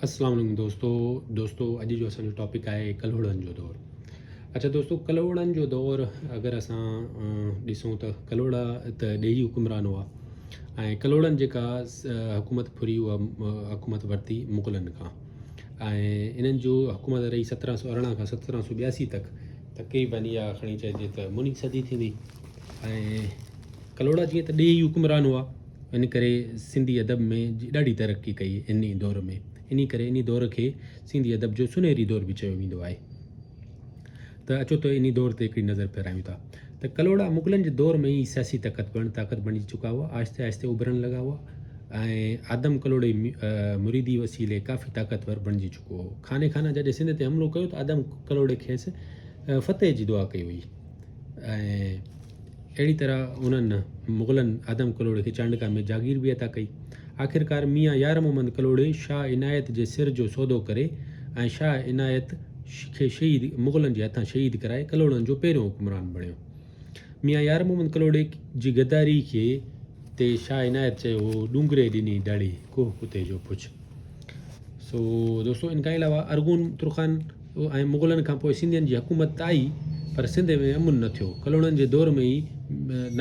اسلام عليڪم دوستو دوستو اڄ جو اسان جو ٽاپڪ آهي ڪلهوڙن جو دور اچھا دوستو ڪلهوڙن جو دور اگر اسان ڏسون ته ڪلهوڙا ته ڏيهي حڪمران هئا ۽ ڪلهوڙن جيڪا حڪومت ڦري اها حڪومت ورتي مغلن کان ۽ انهن جو حڪومت رهي 1718 کان 1782 تڪ تقريبن اها کڻي چئجي ته مني صدي ٿيندي ۽ ڪلهوڙا جيئن ته ڏيهي حڪمران هئا، ان ڪري سنڌي ادب ۾ ڏاڍي ترقي ڪئي انهي دور ۾. انهي ڪري انهي دور کي سنڌي ادب جو سنهري دور به چيو ويندو آهي. ته اچو ته انهي دور تي هڪڙي نظر ڦيرايون ٿا. ته ڪلهوڙا مغلن جي دور ۾ ئي سياسي طاقت بڻ طاقت بڻجي چڪا هئا، آهستي آهستي اڀرڻ لڳا هئا ۽ آدم ڪلهوڙي مريدي وسيلي ڪافي طاقتور بڻجي چڪو هو. خاني خانان جڏهن سنڌ تي حملو ڪيو ته آدم ڪلهوڙي کيس فتح جي دعا ڪئي هئي ۽ اهڙي طرح انهن مغلن آدم ڪلهوڙي کي چانڊڪا ۾ جاگير به عطا ڪئي. آخرڪار ميان يار محمد ڪلهوڙي شاهه عنايت جي سر جو سودو ڪري ۽ شاهه عنايت کي شهيد مغلن جي هٿان شهيد ڪرائي ڪلهوڙن جو پهريون حڪمران بڻيو. ميان يار محمد ڪلهوڙي جي غداري کي تي شاهه عنايت چيو هو، ڏونگري ڏني ڏاڙهي، ڪوهه ڪتي جو پڇ. سو دوستو ان کان علاوه ارغون ترخان ۽ مغلن کان پوء سنڌين جي حڪومت ته آئي پر سنڌ ۾ امن نه ٿيو. ڪلهوڙن جي دور ۾ ئي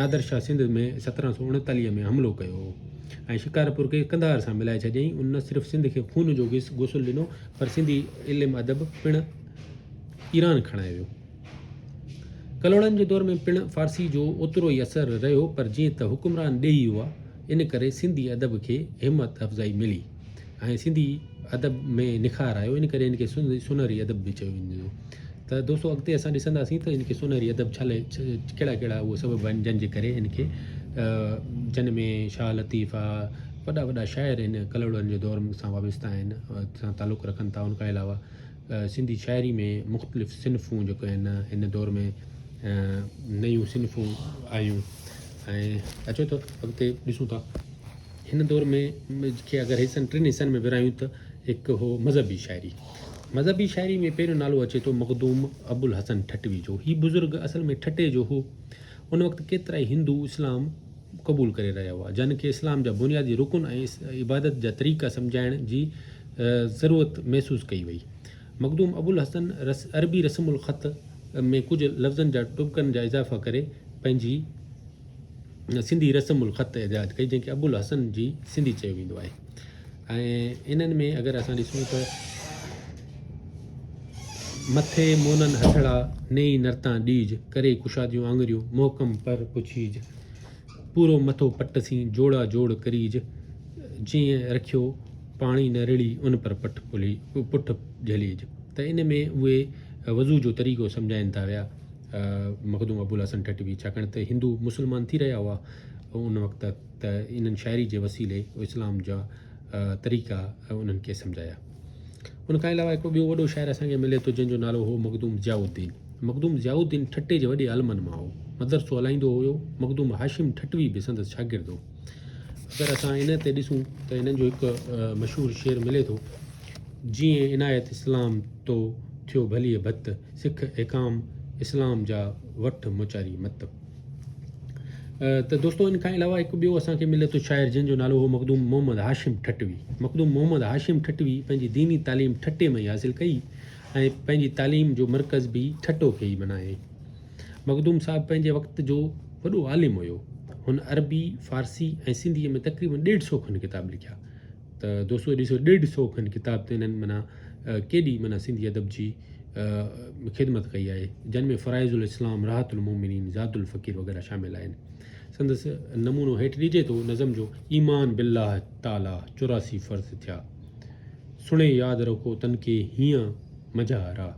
نادر شاهه سنڌ ۾ 1739 ۾ حملو ڪيو هو ۽ شڪارپور کي قنڌار سان ملائي ڇڏيائين. ان نه صرف سنڌ کي خون جو غسل ڏنو پر سنڌي علم ادب پڻ ايران کڻائي ويو. ڪلهوڙن جي دور ۾ پڻ فارسي جو اوترو ئي اثر رهيو پر جيئن ته حڪمران ڏيهي هئا ان ڪري سنڌي ادب کي همت افزائي ملي. ۽ سنڌي ادب ۾ نکار آيو ان ڪري ان کي سونهري ادب به چيو وڃي ٿو ته دوستو اڳتي اسان ڏسنداسين ته ان کي سونهري ادب ڇا لاء ڪهڙا ڪهڙا اهي سبب آهن جن جي ڪري ان کي جن ۾ شاهه لطيف آ وڏا وڏا شاعر ان ڪلهوڙن جي دور سان وابسته آهن سان تعلق رکن ٿا ان کان علاوه سنڌي شاعري ۾ مختلف صنفون جيڪو آهن ان دور ۾ نيون صنفون آيون ۽ اچو ته اڳتي ڏسون ٿا هن دور ۾ کي اگر حصن ٽن حصن ۾ ورهايون ته هڪ هو مذهبي شاعري. مذهبي شاعري ۾ پهريون نالو اچي ٿو مخدوم ابوالحسن ٺٽوي جو. هي بزرگ اصل ۾ ٺٽي جو هو. ان وقت ڪيترائي هندو اسلام قبول ڪري رهيا هئا، جن کي اسلام جا بنيادي رڪن ۽ عبادت جا طريقا سمجهائڻ جي ضرورت محسوس ڪئي وئي. مخدوم ابوالحسن عربي رسم الخط ۾ ڪجهه لفظن جا ٽٻڪن جا اضافا ڪري پنهنجي سنڌي رسم الخط ايجاد ڪئي جنهن کي ابوالحسن جي سنڌي چيو ويندو آهي ۽ انهن ۾ اگر اسان ڏسون ته مٿي مونن هٿڙا نيئي نرتان ڏيج ڪري ڪشاديون آڱريون محڪم پر پڇيج پورو مٿو پٽ سين جوڙا جوڙ ڪريج جيئن رکيو پاڻي نه رڙي ان پر پٺ پلي پٺ جهليج ته ان ۾ اهي وضو جو طريقو سمجهائين ٿا ويا مخدوم ابوالحسن ٺٽوي ڇاڪاڻ ته هندو مسلمان ٿي رهيا هئا ان وقت ته انهن شاعري جي وسيلي اسلام جا طريقا انهن کي سمجهايا. ان کان علاوه هڪڙو ٻيو وڏو شاعر اسان کي ملي ٿو جنهن جو نالو هو مخدوم ضياء الدين. مخدوم ضياء الدين ٺٽي جي وڏي عالمن مان هو. مدرسو هلائيندو هيو. مخدوم هاشم ٺٽوي به سندس شاگرد هو. اگر اسان ان تي ڏسون ته انهن جو هڪ مشهور شعر ملي ٿو. جيئن عنايت اسلام تو ٿيو ڀليء ڀت. سک احڪام اسلام جا وٺ موچاري مت. ته دوستو ان کان علاوه هڪ ٻيو اسان کي ملي ٿو شاعر جنهن جو نالو هو مخدوم محمد هاشم ٺٽوي. مخدوم محمد هاشم ٺٽوي پنهنجي ديني تعليم ٺٽي مان ئي حاصل ڪئي ۽ پنهنجي تعليم جو مرڪز به ٺٽو کي ئي بنايائين. مخدوم صاحب پنهنجي وقت جو وڏو عالم هيو. هن عربي، فارسي ۽ سنڌيء ۾ تقريبن ڏيڍ سو کن ڪتاب لکيا. ته دوستو ڏسو ڏيڍ سو کن ڪتاب ته انهن معنيٰ ڪيڏي معنيٰ سنڌي ادب جي خدمت ڪئي آهي جن ۾ فرائض الاسلام، راحت المومنين، زاد الفقير وغيره شامل آهن. سندس نمونو هيٺ ڏجي ٿو نظم جو ايمان بالله تعاليٰ 84 فرض ٿيا سڻي ياد رکو تن کي هيئن مجهارا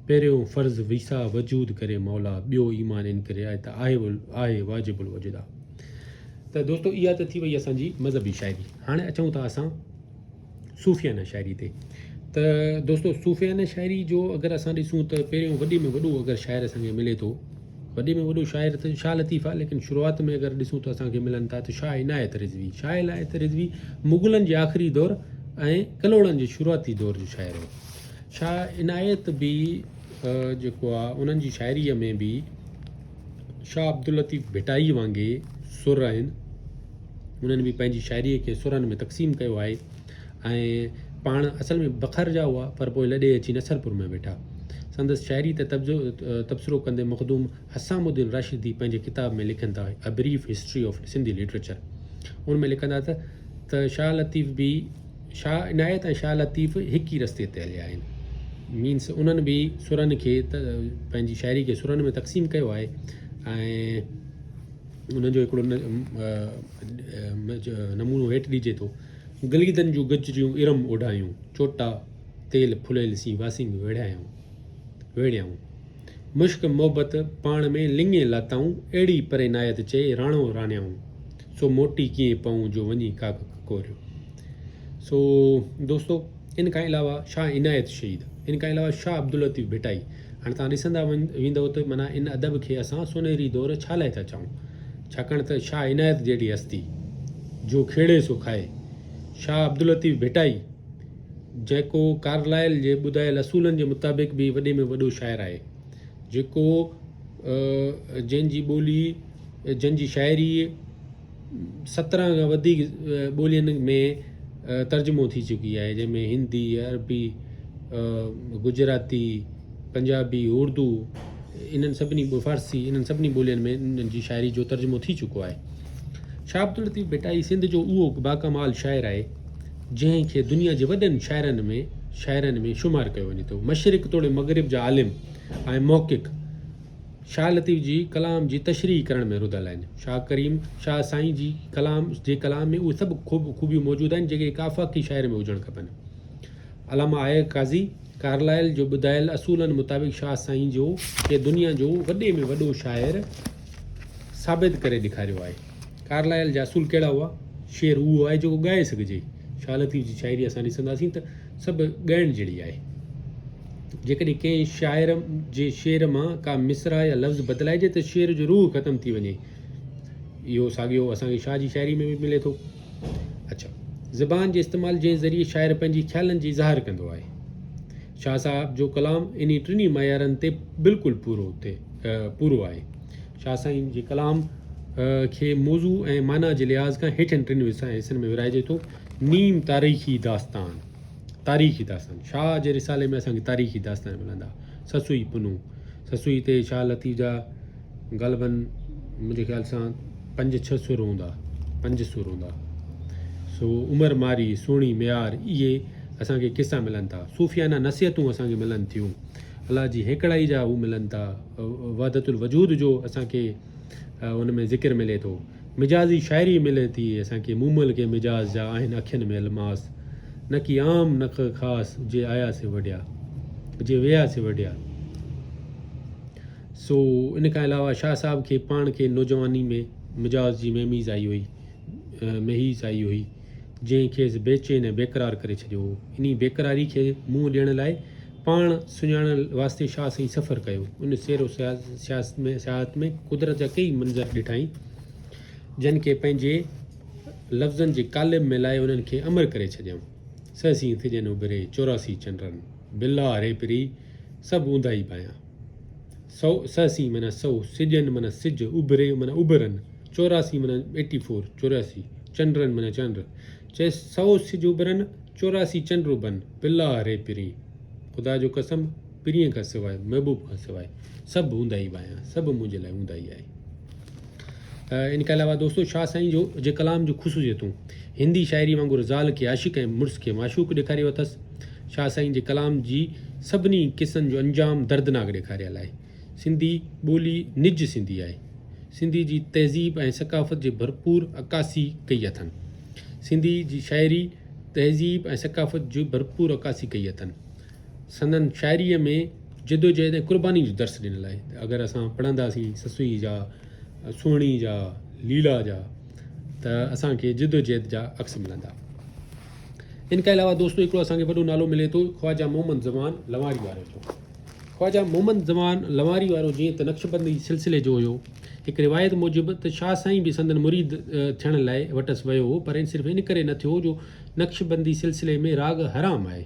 پهريون فرض ويساهه وجود ڪري مولا ٻيو ايمان ان ڪري آهي ته آهي آهي واجب الوجدا. ته دوستو اها ته ٿي وئي اسان جي مذهبي شاعري هاڻي اچون ٿا اسان صوفيانه شاعري تي ته دوستو صوفيانه شاعري جو اگر اسان ڏسون ته پهريون وڏي ۾ وڏو اگر شاعر اسان کي ملي ٿو وڏي ۾ وڏو شاعر ته شاهه لطيف آهي ليڪن شروعات ۾ اگر ڏسون ته اسان کي ملن ٿا ته شاهه عنايت رضوي شاهه عنايت رضوي مغلن جي آخري دور ۽ ڪلهوڙن جي شروعاتي دور جو شاعر هو شاهه عنايت به جيڪو آهي انهن جي شاعريء ۾ به شاهه عبداللطيف ڀٽائي وانگي سر آهن. انهن به پنهنجي شاعريء کي سرن ۾ تقسيم ڪيو آهي ۽ پاڻ اصل ۾ بکر جا هئا، پر پوء لڏي اچي نصرپور ۾ ويٺا. سندس شاعري تي تبصرو ڪندي مخدوم حسام الدين راشدي پنهنجي ڪتاب ۾ لکن ٿا A Brief History of Sindhi Literature ان ۾ لکندا ته ته شاهه لطيف به شاهه عنايت ۽ شاهه لطيف هڪ ئي رستي تي هليا آهن مينس انهن به سرن کي پنهنجي شاعري کي سرن ۾ تقسيم ڪيو آهي ۽ ان جو هڪڙو نمونو هيٺ ڏجي ٿو گليدن جون گجريون ارم اوڍايون، چوٽا تيل ڦليل سين واسينگ ويڙهايائون، ويڙهيائون. مشڪ محبت پاڻ ۾ لڱي لاتائون، اهڙي پر عنايت چئي راڻو رانيائون، سو موٽي ڪيئن پئون جو وڃي ڪاڪ ڪڪوريو. سو دوستو ان کان علاوه شاهه عنايت شهيد، ان کان علاوه شاهه عبداللطيف ڀٽائي، هاڻي توهان ڏسندا ويندؤ ته معنيٰ ان ادب کي اسان سونهري دور ڇا لاء ٿا چئون؟ ڇاڪاڻ ته شاهه عنايت جهڙي هستي، جو کيڙي سو کائي. شاهه عبداللطيف ڀٽائي، جيڪو ڪارلائل جي ٻڌايل اصولن جي مطابق به وڏي ۾ وڏو شاعر آهي، جيڪو جنهن جي ٻولي، جنهن جي شاعري 17 کان وڌيڪ ٻولين ۾ ترجمو ٿي چڪي آهي، جنهن ۾ هندي، عربي، گجراتي، پنجابي، اردو انهن سڀني فارسي انهن سڀني ٻولين ۾ انهن جي شاعري جو ترجمو ٿي چڪو آهي. شاهه عبداللطيف ڀٽائي سنڌ جو اهو باڪمال شاعر آهي، جنهن کي دنيا جي وڏن شاعرن ۾ شاعرن ۾ شمار ڪيو وڃي ٿو. مشرق توڙي مغرب جا عالم ۽ محقق شاهه لطيف جي ڪلام جي تشريح ڪرڻ ۾ رڌل آهن. شاهه ڪريم شاهه سائين جي ڪلام جي ڪلام ۾ اهي سڀ خوبيون موجود آهن، جيڪي هڪ آفاقي شاعر ۾ هجڻ کپن. علامه آء قاضي ڪارلائل جو ٻڌايل اصولن مطابق شاهه سائين جو کي دنيا جو وڏي ۾ وڏو شاعر ثابت ڪري ڏيکاريو آهي. ڪارلائل جا اصول ڪهڙا هئا؟ شعر اهو آهي جيڪو ڳائي سگهجي. شاهه لطيف جي شاعري اسان ڏسنداسين ته سڀ ڳائڻ جهڙي آهي. جيڪڏهن ڪنهن شاعر جي شعر مان ڪا مصرع يا لفظ بدلائجي ته شعر جو روح ختم ٿي وڃي. اهو ساڳيو اسان کي شاهه جي شاعري ۾ به ملي ٿو. اڇا زبان جي استعمال جنهن ذريعي شاعر پنهنجي خيالن جي اظهار ڪندو آهي. شاهه صاحب جو ڪلام انهي ٽنهي معيارن تي بلڪل پورو تي پورو آهي. شاهه سائين جي ڪلام کي موضوع ۽ معنيٰ جي لحاظ کان هيٺين ٽن حصن ۾ ورهائجي ٿو. نيم تاريخي داستان، تاريخي داستان، شاهه جي رسالي ۾ اسان کي تاريخي داستان ملندا. سسئي پنهون، سسئي تي شاهه لطيف جا غالباً منهنجي خيال سان پنج ڇهه سر هوندا، پنج سر هوندا. سو عمر ماري، سهڻي ميار، اهي اسان کي قصا ملن ٿا. صوفيانه نصيحتون اسان کي ملن ٿيون. الله جي هيڪڙائي جا هو ملن ٿا. وحدت الوجود جو اسان کي ان ۾ ذڪر ملي ٿو. مجازي شاعري ملي ٿي اسان کي. مومل کي مجاز جا آهن اکين ۾ الماس، نه ڪي عام نه ڪي خاص، جي آيا سي وڍيا، جي ويا سي وڍيا. سو ان کان علاوه شاهه صاحب کي پاڻ کي نوجواني ۾ مجاز جي مهميز آئي هئي، مهيز آئي هئي، جنهن کيس بيچين ۽ بيقرار ڪري ڇڏيو هو. انهي بيقراري کي منهن ڏيڻ لاء پاڻ سڃاڻڻ واسطي شاهه سائين سفر ڪيو. ان سير و سياحت ۾ قدرت جا ڪيئي منظر ڏٺائين، جن کي پنهنجي لفظن جي قالب ۾ لائي انهن کي امر ڪري ڇڏيائون. سهسين ٿجن اڀري، 84 چنڊن، بلا ري پري، سڀ اونداهي پايان. سو، سهسين معنيٰ سو، سجن معنيٰ سج، اڀري معنيٰ اڀرن، 84 معنيٰ ايٽي فور، 84، چنڊن معنيٰ چنڊ. چئي سو سج اڀرن، 84 چنڊ اڀن، بلا ري پرين. خدا جو قسم، پرينء کان سواء، محبوب کان سواء، سڀ اونداهي ڀانيان، سڀ منهنجي لاء اونداهي آهي. ان کان علاوه دوستو شاهه سائين جو جي ڪلام جون خصوصيتون هندي شاعري وانگر زال کي عاشق ۽ مڙس کي معشوق ڏيکاريو اٿس. شاهه سائين جي ڪلام جي سڀني قصن جو انجام دردناڪ ڏيکاريل آهي. سنڌي ٻولي نج سنڌي آهي. سنڌي جي تهذيب ۽ ثقافت جي ڀرپور عڪاسي ڪئي اٿن. سنڌي جي شاعري تهذيب ۽ ثقافت جي ڀرپور عڪاسي ڪئي اٿن. سندن شاعريء ۾ جدوجهد ۽ قرباني جو درس ڏنل آهي. اگر اسان پڙهنداسين سسئي جا، سهڻي جا، ليلا جا ته اسان کي جدوجهد جا عڪس ملندا. ان کان علاوه دوستو هڪڙو اسان کي وڏو نالو ملي ٿو خواجه محمد زمان لواري واري جو. خواجه محمد زمان لواري وارو جيئن ته نقشبندي سلسلي جو هيو. هڪ روايت موجب ته شاهه سائين به سندن مريد ٿيڻ لاء وٽس ويو هو پر صرف ان ڪري نه ٿيو جو نقشبندي سلسلي ۾ راڳ حرام آهي.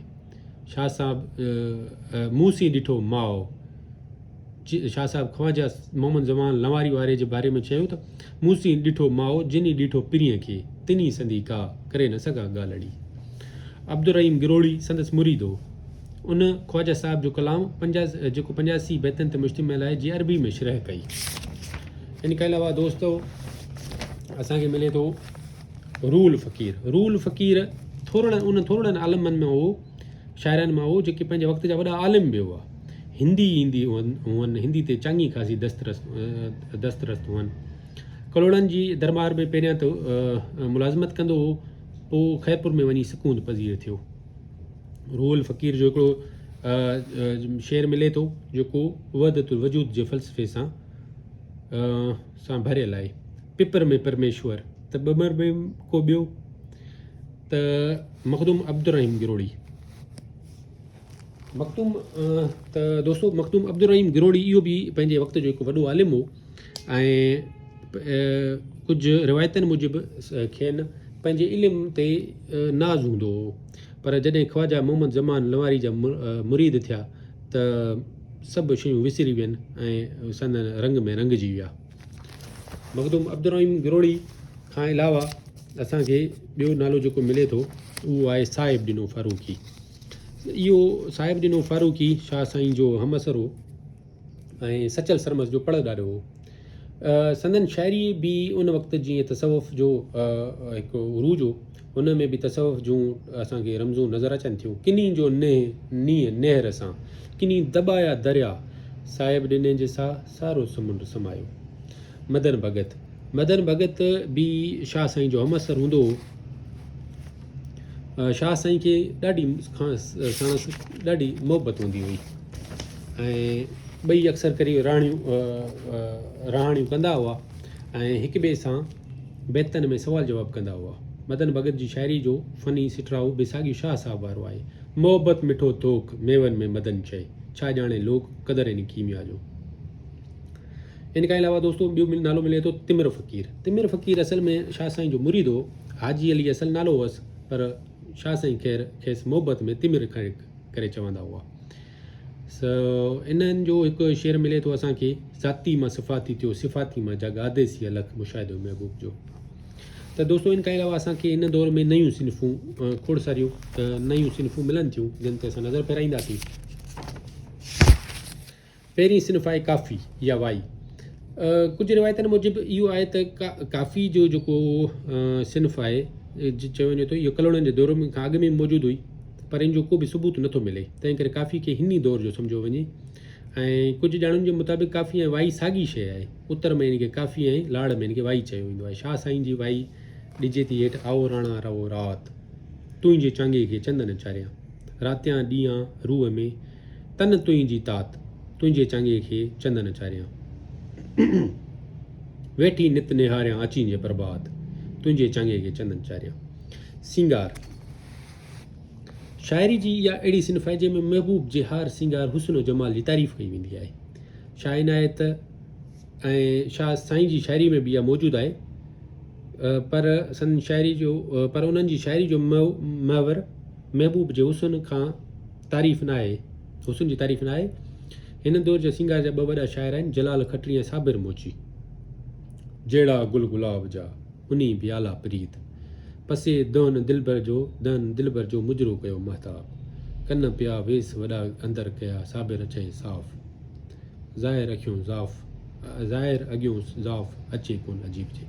شاهه صاحب مون سين ڏٺو ماء. شاهه صاحب خواجه محمد زمان لنواري واري جي باري ۾ چيو ته، مون سين ڏٺو ماء، جن ئي ڏٺو پرينء کي، تن ئي سندي ڪا، ڪري نه سگهان ڳالهڙي. عبدالرحيم گروڙي سندس مريد هو. ان خواجه صاحب جو ڪلام جيڪو 85 بيتن تي مشتمل آهي جي عربي ۾ شرح ڪئي. ان کان علاوه دوستو اسان کي ملي ٿو رول فقير. رول فقير ٿورڙن انهن ٿورڙن عالمن ۾ هو، شاعرن مان هو جيڪي پنهنجي وقت جا وڏا عالم به هئا. هندي ايندي هئن، هندي تي چڱي خاصي دسترس دسترس هئن. ڪلهوڙن جي درٻار ۾ پهريان ته ملازمت ڪندو هو، پوء خيرپور ۾ وڃي سڪون پذير ٿيو. روحل فقير جو هڪڙو شعر ملي ٿو جيڪو وحدت الوجود جي فلسفي سان سان ڀريل آهي. پپر ۾ پرميشور ته ٻمر ۾ ڪو ٻيو ته مخدوم عبدالرحيم گروڙي. مخدوم ته دوستو مخدوم عبدالرحيم گروڙي اهو به پنهنجي وقت جو هڪ وڏو عالم هو ۽ ڪجهه روايتن موجب کين پنهنجي علم تي ناز هوندو هو پر جڏهن خواجه محمد زمان لنواري جا مريد ٿيا ته سڀ شيون وسري وين ۽ سندن رنگ ۾ رنگجي ويا. مخدوم عبدالرحيم گروڙي کان علاوه اسان کي ٻيو نالو جيڪو ملي ٿو اهو آهي صاحب ڏنو فاروقي. اهو صاحب ڏنو فاروقي شاهه سائين جو همعصر هو ۽ سچل سرمست جو پڙ ڏاڏو هو. سندن شاعري به ان وقت جيئن تصوف جو هڪ عروج هو، ان ۾ به تصوف جون اسان کي رمزون نظر اچن ٿيون. ڪني جو نيهه نينهن نهر سان، ڪني دٻايا دريا، صاحب ڏني جي ساهه، سارو سمنڊ سمايو. مدن ڀڳت، مدن ڀڳت به شاهه سائين جو همعصر هوندو هو. شاهه سائين کي ڏاڍي ساڻس ڏاڍي محبت هوندي هئي ۽ ٻئي اڪثر ڪري راڻيون رهاڻيون ڪندا هئا ۽ هڪ ٻئي سان بيتن ۾ سوال جواب ڪندا هئا. مدن ڀڳت جي شاعري جو فني سٽراء به ساڳيو شاهه صاحب وارو آهي. محبت مٺو ٿوڪ ميون ۾ مدن چئي، ڇا ڄاڻي لوڪ قدر ان ڪيميا جو. ان کان علاوه دوستو ٻيو نالو ملي ٿو تمر فقير. تمر فقير اصل ۾ شاهه سائين جو مريد هو. حاجي علي اصل نالو هئس پر شاهه سائين خير کيس محبت ۾ تمر ڪري چوندا هئا. سو انهن جو هڪ شعر ملي ٿو اسان کي، ذاتي مان صفاتي ٿيو، صفاتي مان جڳ آديسي الک مشاهدو محبوب جو. ته دوستو ان کان علاوه اسان کي هن دور ۾ نيون صنفون کوڙ ساريون نيون صنفون ملن ٿيون جن تي اسان نظر ڦيرائينداسين. پهرين صنف آهي ڪافي يا وائي. ڪجهه روايتن موجب اهو آهي ته ڪافي جو جيڪو صنف آهي چيو وڃي ٿو اهو ڪلهوڙن جي دور کان اڳ ۾ موجود هئي پر ان جو ڪو به ثبوت نٿو ملي تنهن ڪري ڪافي کي هن ئي دور جو سمجهيو وڃي ۽ ڪجهه ڄاڻن جي مطابق ڪافي ۽ وائي ساڳي شيء آهي اتر ۾ ان کي ڪافي ۽ لاڙ ۾ ان کي وائي چيو ويندو آهي شاهه سائين جي وائي ڏجي ٿي هيٺ آئو راڻا رئو رات تنهنجي چانگي کي چندن چاريان راتيان ڏينهان روح ۾ تن تنهنجي تات، تنهنجي چانگي کي چندن چاريان. ويٺي نت نهاريان اچين جي پرڀات، تنهنجي چانگي کي چندن چاريان. سينگار، شاعري جي اها اهڙي صنف آهي جنهن ۾ محبوب جي هار سينگار، حسن و جمال جي تعريف ڪئي ويندي آهي. شاهه عنايت ۽ شاهه سائين جي شاعري ۾ به اها موجود آهي پر سندن شاعري جو پر انهن جي شاعري جو محور محبوب جي حسن کان تعريف ناهي حسن جي تعريف ناهي. هن دور جا سينگار جا ٻه وڏا شاعر آهن جلال کٽري ۽ صابر موچي. جهڙا گل گلاب جا، انهي پيالا پريت. پسي دهن دلبر جو، دهن دلبر جو مجرو ڪيو مهتاب. ڪن پيا ويس وڏا اندر ڪيا صابر چئي صاف. ظاهر اکيون ضعف، ظاهر اڳيون ضعف اچي ڪون عجيب جي.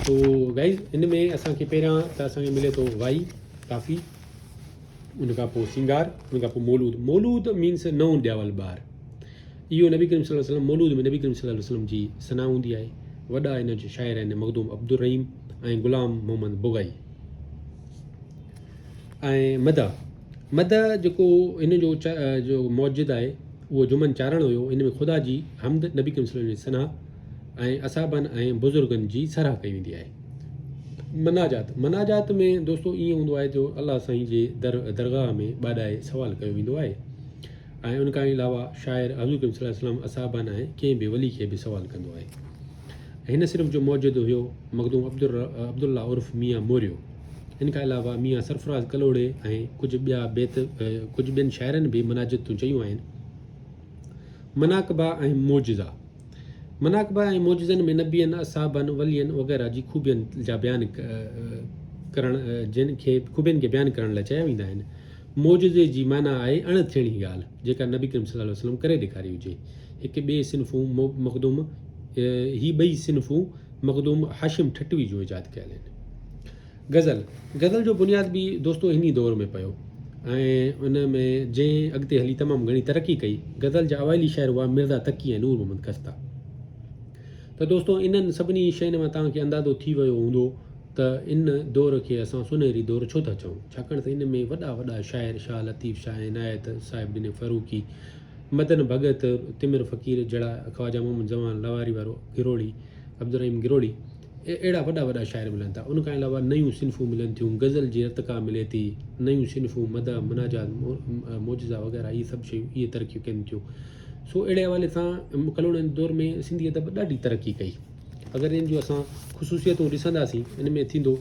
تو گائز ان ۾ اسان کي پهريان ته اسان کي ملي ٿو وائي ڪافي. ان کان پوء سينگار، ان کان پوء مولود. مولود مينس نئون ڄاول ٻار. اهو نبي ڪريم صلي الله عليه وسلم مولود ۾ نبي ڪريم صلي الله عليه وسلم جي ثنا هوندي آهي. وڏا ان جا شاعر آهن مخدوم عبدالرحيم ۽ غلام محمد بغائي. ۽ مدح، مدح جيڪو ان جو جو موجد آهي اهو جمن چارڻ هيو. ان ۾ خدا جي حمد، نبي ڪريم صلي الله عليه وسلم جي ثنا ۽ اصحابن ۽ بزرگن جي ساراهه ڪئي ويندي آهي. مناجات، مناجات ۾ دوستو ائين هوندو آهي جو الله سائين جي در درگاهه ۾ ٻاڏائي سوال ڪيو ويندو آهي ۽ ان کان علاوه شاعر حضور ڪريم صلي الله عليه وسلم اصحابن ۽ ڪنهن به ولي کي به سوال ڪندو آهي. هن صنف جو موجد هيو مخدوم عبدالله عرف ميان موريو. ان کان علاوه ميان سرفراز ڪلهوڙي ۽ ڪجهه ٻيا بيت ڪجهه ٻين شاعرن به مناجتون چيون آهن. مناقبا ۽ معجزا، مناقبا ۽ معجزن ۾ نبين، اصحابن، ولين وغيره جي خوبين جا بيان ڪرڻ جن کي خوبين کي بيان ڪرڻ لاء چيا ويندا آهن. معجزي جي معنيٰ آهي اڻ ٿيڻي ڳالهه، جيڪا نبي ڪريم صلي الله عليه وسلم ڪري ڏيکاري هجي. هڪ ٻئي صنفون مخدوم هي ٻئي صنفون مخدوم هاشم ٺٽوي جون ايجاد ڪيل آهن. غزل، غزل جو بنياد به دوستو هن ئي دور ۾ پيو ۽ ان ۾ جنهن اڳتي هلي تمام گهڻي ترقي ڪئي. غزل جا اوائلي شاعر هئا مرزا تقي ۽ نور محمد خسته. ته دوستو انهن سڀني شين مان توهان کي اندازو ٿي ويو هوندو ته ان دور کي اسان سونهري دور ڇو ٿا چئون؟ ڇاڪاڻ ته ان ۾ وڏا وڏا شاعر شاهه لطيف، شاهه عنايت، صاحب ڏني فاروقي، مدن ڀڳت، تمر فقير جهڙا خواجه محمد زمان لواري وارو گروڙي، عبدالرحيم گروڙي، اهڙا وڏا وڏا شاعر ملن ٿا. ان کان علاوه نيون صنفون ملن ٿيون، غزل جي ارتقا ملي ٿي، نيون صنفون مدح، مناجات، معجزا وغيره اهي سڀ شيون اهي ترقيون ڪن ٿيون. سو اهڙي حوالي سان ڪلهوڙن جي دور ۾ سنڌي ادب ڏاڍي ترقي ڪئي. اگر ان جون اسان خصوصيتون ڏسنداسين ان ۾ ٿيندو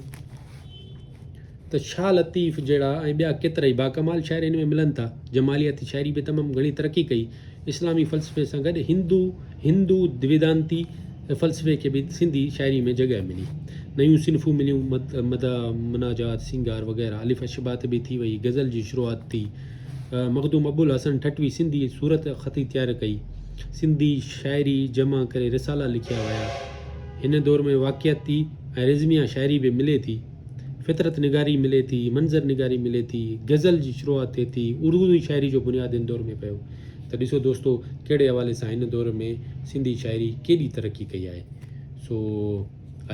ته شاهه لطيف جهڙا ۽ ٻيا ڪيترائي باڪمال شاعر ان ۾ ملن ٿا. جمالياتي شاعري به تمام گهڻي ترقي ڪئي. اسلامي فلسفي سان گڏ هندو هندو ويدانتي فلسفي کي به سنڌي شاعري ۾ جڳهه ملي. نيون صنفون مليون، مدح، مناجات، سينگار وغيره. الف اشباط به ٿي وئي. غزل جي شروعات ٿي. مخدوم ابوالحسن ٺٽوي سنڌي صورت خطي تيار ڪئي. سنڌي شاعري جمع ڪري رسالا لکيا ويا. هن دور ۾ واقعاتي ۽ رزميه شاعري به ملي ٿي. فطرت نگاري ملي ٿي، منظر نگاري ملي ٿي، غزل جي شروعات ٿئي ٿي، عروضي شاعري جو بنياد هن دور ۾ پيو. ته ڏسو دوستو ڪهڙي حوالي سان هن دور ۾ سنڌي شاعري ڪيڏي ترقي ڪئي آهي. سو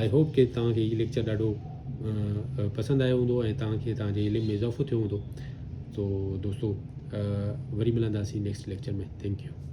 I hope ڪي توهان کي هي ليڪچر ڏاڍو پسند آيو هوندو ۽ توهان کي توهان جي علم ۾ اضافو ٿيو هوندو. سو دوستو وري ملنداسين نيڪسٽ ليڪچر ۾ thank you.